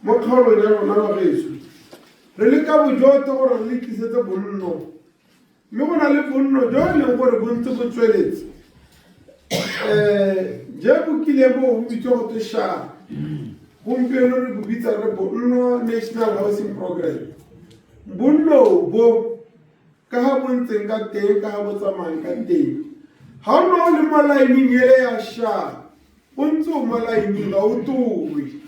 Mo kgaolong ya rona bagaetsho, re leka bojotlhe gore re le tlisetse bonno, mme go na le bonno jo e leng gore bo ntse bo tsweletse je bo kileng bo bo bitswa go twe sha, gompieno re bo bitsa re Bonno National Housing Program. Bonno bo ka ga bo ntseng ka teng, ka ga bo tsamayang ka teng, ga o ne o le mo laeneng ele ya sha, o ntse o mo laeneng, ga o towe.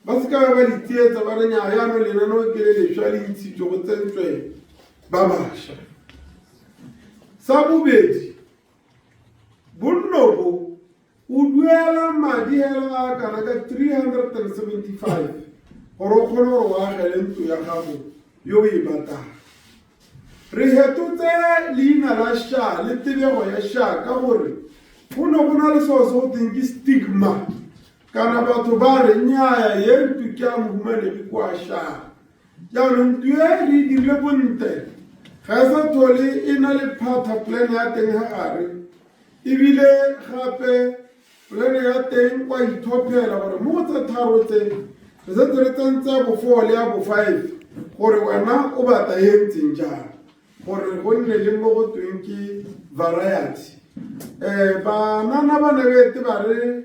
Ba se ka ba di tsietsa ba re nyaa, jaanong lenaneo ke le lešwa le ntshitswe go tsentswe ba bašwa. Sa bobedi, bonno bo o duela madi hela a kana ka 375 gore o kgone gore o agele ntlo ya gago yo o e batlang. Re hetotse leina la sha le tebego ya sha ka gore go ne go na le seo se go teng ke stigma, kana batho ba re nnyaya ye ntlo ke a mohumanegi kwa sha. Jaanong ntlo e re e dirile bontle, ga e sa tlhole e na le phatha plan ya teng ga gare, ebile gape plan ya teng kwa ithophela gore mo go tse tharo tse re setse re tsentse ya bo four le ya bo five gore wena o batla e ntseng jang, gore go nne le mo go tweng ke variety. Banana ba ne bete ba re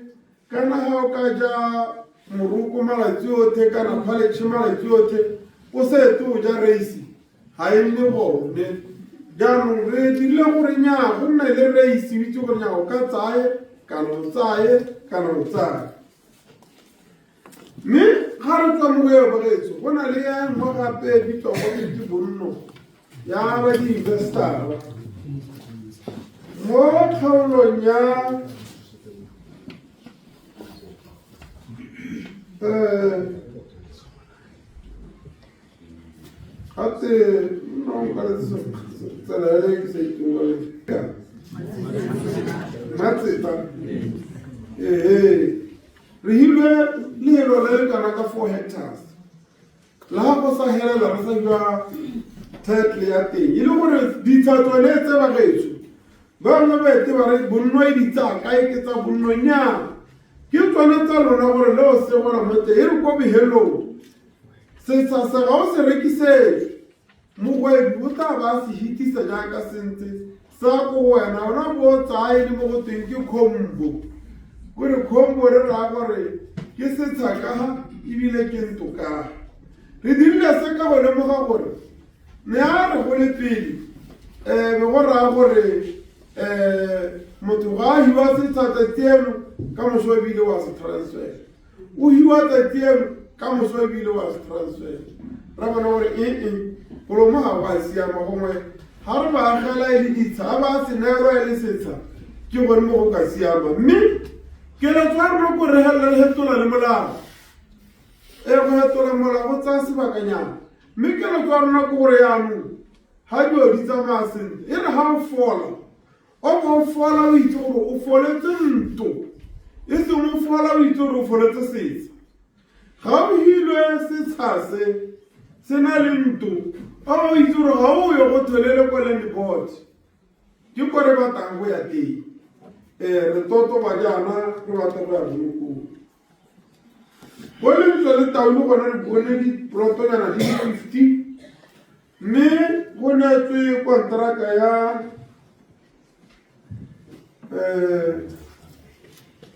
kana ga o ka ja moroko malatsi otlhe kana phaletšhe malatsi otlhe o sa ete o ja reisi, ga e nne gone. Jaanong re dirile gore nyaa go nne le reisi, o itse gore nyaa o ka tsaye kana o tsaye kana o tsaye. Mme ga re tswa mo go eo bagaetsho, go na le ya nngwe gape e bitswang go ke bonno ya ba di-investor-a mo kgaolong ya gape nna nka tsela e ke sa itseng gore Matsepa. Ee, re hilwe lehelo le le kana ka 4 hectares, la ga go sa helela re sa jwa title ya teng, e le gore ditsha tsone tse bagaetsho bangwe ba ete ba re bonno e di tsaya kae, ke tsa bonno. Nnyaa, ke tsone tsa lona gore le o segola mo teng. E re ko bohelong setsha se ga o se rekisetse mogwebi, o tla ba se hitisa jaaka sentse sa ko go wena, ona bo tsaya e le mo go tweng ke combo. Kore combo re raya gore ke setsha ka ebile ke ntlo ka. Re dirile se ka go lemoga gore ne a re go le pele be go raya gore motho ga a hiwa setsha tsatsi eno, ka moso ebile wa se transfer, o hiwa tsatsi eno, ka moso ebile wa se transfer. Ra bona gore ee, golo mo ga go a siama, gongwe ga re ba agela e le ditsha, ga ba se neelwa e le setsha, ke gone mo go ka siama. Mme keletso ya rona ko re helela re hetola le molao, e go hetola molao go tsaya sebakanyana, mme keletso ya rona ke gore yaanong ga dilo di tsamaya sentle, e re ga o fola o bo o fola o itse gore o foletse ntlo, e seng o fola o itse gore o foletse setsha. Ga o hilwe setsha se se na le ntlo, o bo o itse gore ga o ye go tholele ko land board, ke ko re batlang go ya teng. Re totoba jaana re batla go ya bolokong go lentswe le taolo gone re bone diplotonyana di le 50, mme go neetswe konteraka ya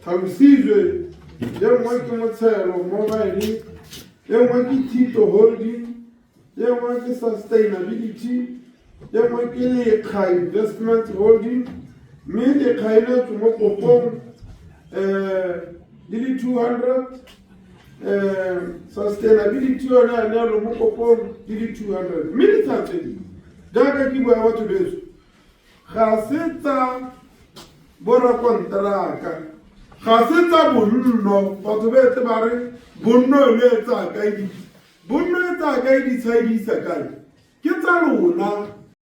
Tlhalosizwe, ye nngwe ke Motshelo Mobile, ye nngwe ke Tito Holding, ye nngwe ke Sustainability, ye nngwe ke Lekga Investment Holding, mme Lekga e neetswe mo kopong di le 200, Sustainability yone ya neelwe mo kopong di le 200. Mme ditsha tse jaaka ke bua batho beso, ga se tsa borakonteraka, ga se tsa bonno. Batho ba etse ba re bonno yone e tsaya kae, bonno e tsaya kae, ditsha e di isa kae? Ke tsa lona.